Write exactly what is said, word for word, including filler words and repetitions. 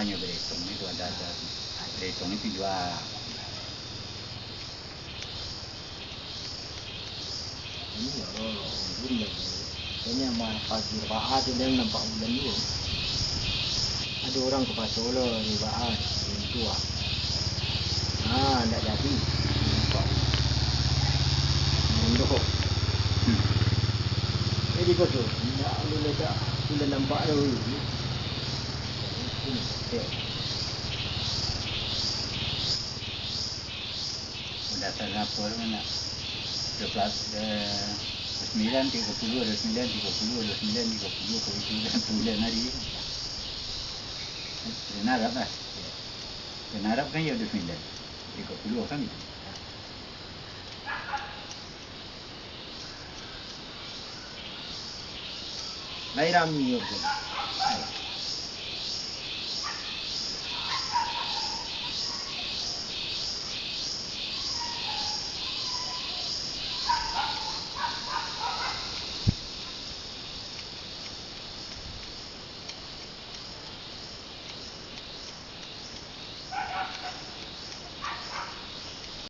Nyo berhitung itu ada, ada berhitung itu jua. Iyo, bulan. Kayaknya mah pagi baa tu dia nampak bulan tu. Ada orang ke paso lo di baa, itu ah. Ah, ndak jadi. Nampak. Mundur. Hmm. Jadi kau tu, ndak boleh dah bulan nampak tu. Udah salah apa tu nak? Dua belas, eh, dua sembilan, tiga puluh, dua sembilan, tiga puluh, dua sembilan, tiga puluh, kau itu dah sembilan hari. Bulan Arab lah. Bulan Arab kan ya dua sembilan, tiga puluh kan itu. Lai rami yo.